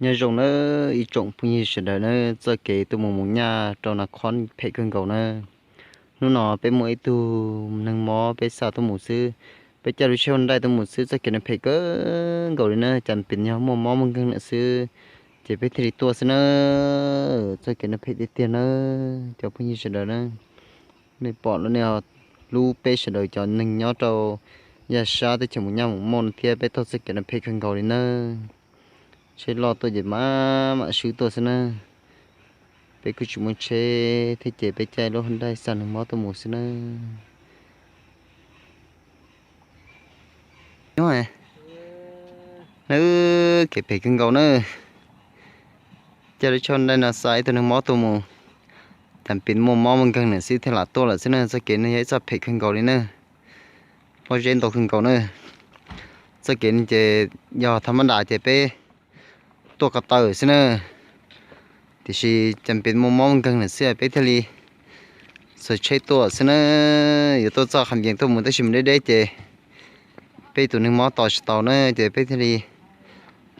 Nyob zoo nawb ib tsoom phooj ywg sawv daws nawb, txoj kev tuaj mus mus nyaj rau Nas Khob phem kawg nkaus nawb. Hnub no peb muaj ib tug neeg mob peb xa tuaj mus xwb, peb caij lub tsheb Hyundai tuaj mus xwb, txoj kev no phem kawg nkaus li na, cas pem yog muaj mob muaj nkeeg lawm xwb, ces peb thiaj li tuaj xwb na. Txoj kev no phem tiag tiag nawb cov phooj ywg sawv daws na. Nej pom lawm ne, lub peb sawv daws cov neeg nyob rau yaj sab teb chaws mus nyaj mus moj no thiab peb taug txoj kev no phem kawg nkaus li nawb. Tsheb loj tuaj ces mam mam swb tuaj xwb na. Peb kuj tsis muaj tsheb thiab ces peb caij lub Hyundai xa neeg mob tuaj mus xwb na. Nyob, kev phem kawg nkaus na. Caij lub tsheb Hyundai no xa ib tug neeg mob tuaj mus, cas pem muaj mob muaj nkeeg lawm xwb thiaj lam tuaj lawm xwb na. Txoj kev no yog ib txoj phem kawg nkaus li na. Pob zeb ntau kawg nkaus na. Txoj kev no ces yog thaum mab nras ces peb tuaj ko taw xwb na, tiam sis cas pem muaj mob muaj nkeeg lawm xwb peb thiaj li xuas tsheb tuaj xwb na. Yuav tuaj txoj Kham Yees tuaj mus tab sis mus deb deb ces peb tus neeg mob tos tsis tau na, ces peb thiaj li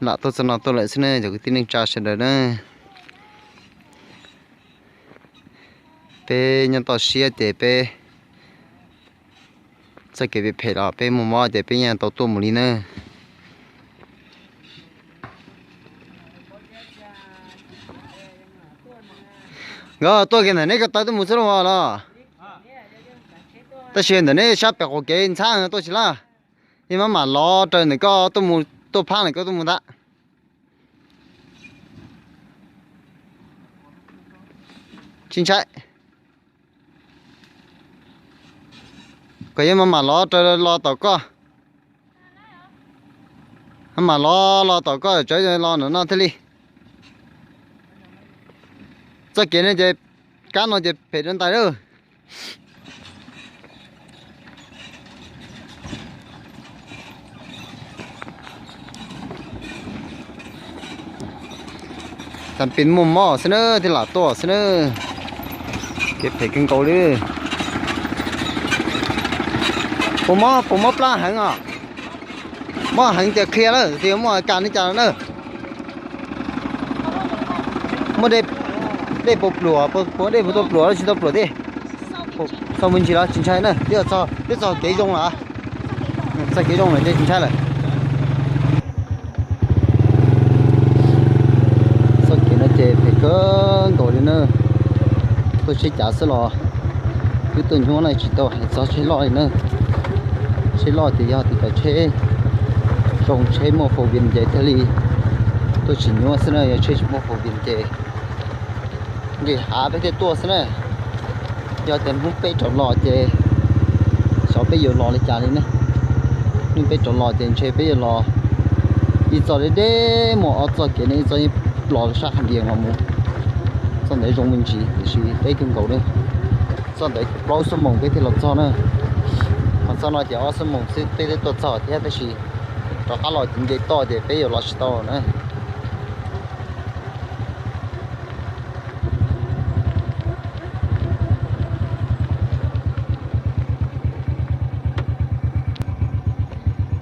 lam tuaj txoj no tuaj lawm xwb na cov kwv tij neej tsa sawv daws na. Peb nyob toj siab ces peb txoj kev phem phem los peb muaj mob ces peb yeej tau tuaj mus li na. Nkawd tuaj kiag ntawm neb ko taw tuaj mus xwb los los? Tab sis ntawm neb sab pem qaum kev ntxhab tuaj tsis laj, yeej maj mam lov raws ntawm koj tuaj mus, tuaj phab ntawm koj tuaj mus ntag. Tsis ntshai. Koj yeej maj mam lov raws los tom koj, maj mam lov los tom koj, tsawv los ntawm no thiaj li. Txoj kev no ces kab no ces phem rau ntais lawm. Tam pin muaj mob xwb na thiaj lam tuaj xwb na. Kev phem kawg nkaus li. Puas mob, puas mob plab heev os? Mob heev tias qhia lawm tias muaj kas li cas na. Muaj dej puas pluam, puas dej puas tau pluam los tsis tau pluam thiab. Txog me ntsis los tsis ntshai na, twb txog kev zoo lawm. Txog kev zoo lawm ces tsis ntshai lawm. Txoj kev no ces phem kawg nkaus li na. Tuaj tsheb cav xwb los twb tuaj nyuaj na, tsis tau hais txog tsheb loj li na. Tsheb loj ces yog tias cov tsheb zoo, tsheb muaj four wheel ces thiaj li tuaj tsis nyuaj xwb na, yog tsheb tsis muaj four wheel ces nqis hav peb thiaj tuaj xwb na. Yog tias hnub peb rov los ces xyov peb yuav los li cas li ne. Hnub peb rov los ces ntshe peb yuav los ib txoj deb deb mus ob txoj kev ne, ib txoj yeej plos sab Kham Yees los mus. Txoj ntawd zoo me ntsis tiam sis deb kawg nkaus li. Txoj ntawd plaub xuab moos peb thiaj los txog na. Ho txoj no ces ob xuab moos xwb peb thiaj tuaj txog thiab, tab sis rov qab los ces nce toj ces peb yuav los tsis tau na.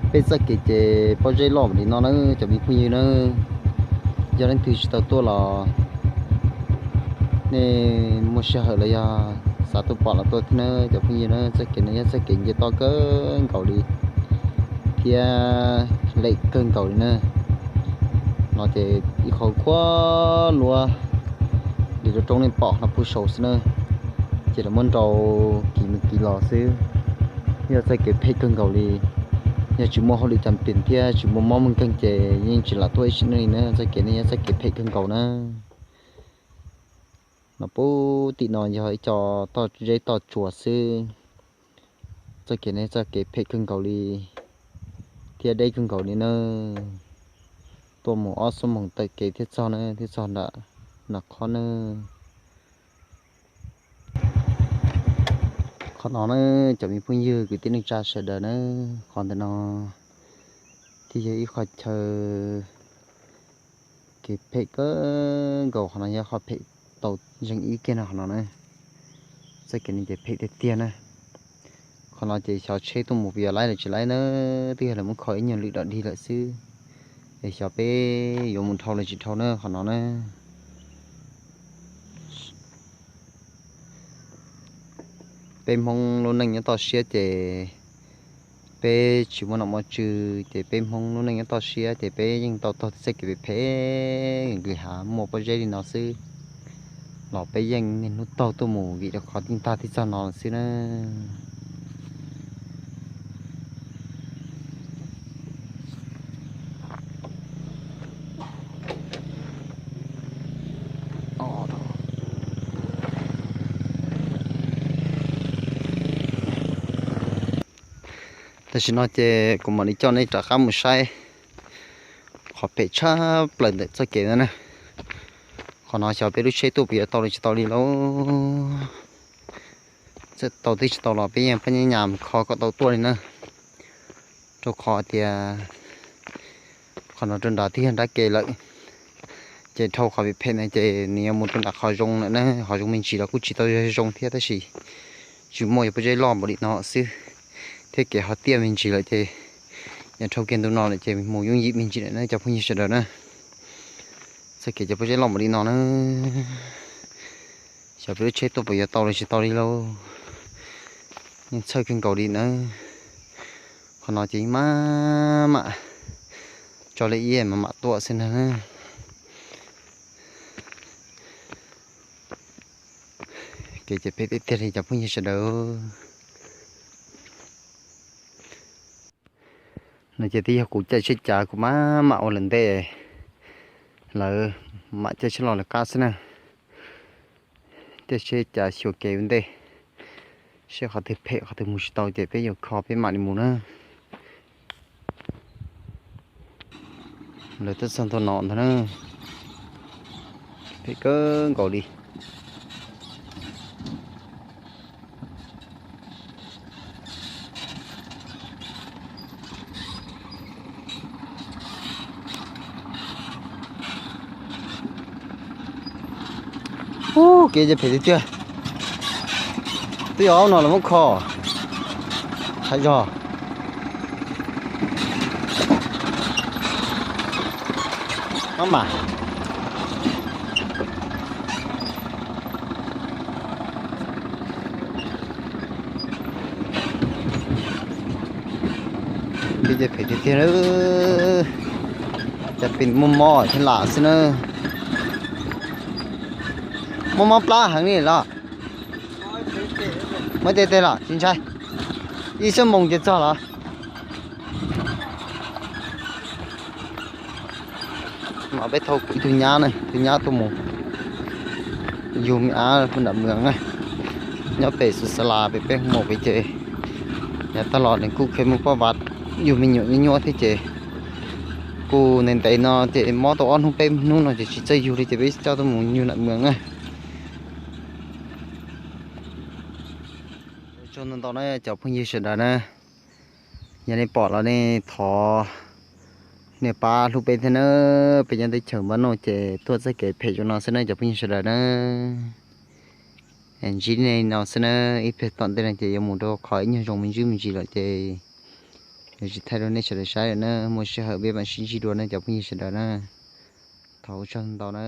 Peb txoj kev ces pob zeb loj li no na cov me phooj ywg na. Yog leej twg tsis tau tuaj los nej muaj sij hawm los yog xav tuaj pom los tuaj thiab na cov phooj ywg na. Txoj kev no yog txoj kev nce toj kawg nkaus li thiab lem kawg nkaus li na. No ces ib qho khuab luab li rau roob nej pom no puag saud xwb na. Ces lawv muab nrau kiv mus kiv los xwb. Yog txoj kev phem kawg nkaus li. Yog tsis muaj hauj lwm cam pim thiab tsis muaj mob muaj nkeeg ces yeej tsis lam tuaj ib sim neej li na. Txoj kev no yog txoj kev phem kawg nkaus na. No puag tim no yog ib co toj zeb toj tsuas xwb. Txoj kev no txoj kev phem kawg nkaus li thiab deb kawg nkaus li na. Tuaj mus ob xuab moos tawm kev thiaj txog na, thiaj txog nram Nas Khob na. Qhov no na cov me phooj ywg kwv tij neej tsa sawv daws na, qhov ntawm no thiaj yog ib qho chaw kev phem kawg nkaus, qhov no yog qhov phem tau zeeg ib kiag no qhov no na. Txoj kev no ces phem tiag tiag na. Qhov no ces xyov tsheb tuaj mus puas yog laib los tsis laib na, twb yog lawv muab kho ib nyuag lwm dog dig lawm xwb. Es xyov peb yuav mus dhau los tsis dhau na qhov no na. Peb Hmoob lub neej nyob toj siab ces peb tsis muaj nom muaj tswv ces peb Hmoob lub neej nyob toj siab ces peb yeej tau taug txoj kev phem phem, nqis hav muaj pob zeb li no xwb los peb yeej niaj hnub taug tuaj mus vim rau qhov tij tag tib txog no xwb na. Tam sim no ces kuv mam li coj nej rov qab mus saib qhov phem tshaj plaws ntawm txoj kev no na. Qhov no xyov peb lub tsheb tuaj puas yuav tau li tsis tau li lauj. Txawm tau twb tsis tau los peb yeej pab nyab nyas mus kho kom tau tuaj li na. Rau qhov tias qhov no rau nrad twb yog nrab ke lawm, ces dhau qhov phem phem no ces nws yuav mus rau nram qhov zoo lawm na. Qhov zoo me ntsis los kuj tsis tau zoo thiab tab sis tsis muaj yuav pob zeb loj npaum li no xwb, thiab kev ho tiaj me ntsis lawm ces yog dhau kiag ntu no lawm ces mus yooj yim me ntsis lawm na cov phooj ywg sawv daws na. Txoj kev cov pob zeb loj npaum li no na, xyov peb lub tsheb tuaj puas yuav tau los tsis tau li lauj. Yeej txhawj kawg nkaus li na. Qhov no ces yeej maj mam tso lub ib mam mam tuaj xwb na. Kev ces phem tiag tiag li cov phooj ywg sawv daws. No ces twb yog kuv caij tsheb cav kuv maj mam ua lawm ntej, lawv mam caij tsheb los lawv qab xwb na. Caij tsheb cav xyuas kev ua ntej, seb qhov twg phem qhov twg mus tsis tau ces peb yuav kho peb mam li mus na. Lawv twb txog ntua no ntag na, phem kawg nkaus li. Ub, kev ces phem tiag tiag. Twb yog ob no los muab kho. Hais zog. Maj mam. Kev ces phem tiag tiag. Cas pem muaj mob thiab lam xwb na. Muaj mob plab heev li los? Muaj tej tej los tsis ntshai. Ib xuab moos ces txog los. Mas peb thauj ib tug nyab na, tus nyab tuaj mus yug me ab nram mws na. Nyob pem Xus Xas Las pem peb hu mus pem ces yav tag los nws kuj kheev mus poj vav yug me nyuam nyuaj nyuaj thiab ces kuj ntev ntev no ces mob tau ob hnub peb hnub no ces tsis txawj yug li ces peb coj tuaj mus yug nram mws na. Ua tsaug ntau ntau na cov phooj ywg sawv daws na. Yog nej pom los nej thov nias pab hlub peb thiab na. Peb nyob teb chaws npab noj ces tuaj txoj kev phem zoo no xwb na cov phooj ywg sawv daws na. Ntsib nej no xwb na, ib pliag tom ntej no ces yuav mus rau qhov ib nyuag zoo me ntsis me ntsis lawm ces yuav tsis thaij rau nej sawv daws saib lawm na. Muaj sij hawm peb mam sib ntsib dua na cov phooj ywg sawv daws na. Thov ua tsaug ntau na.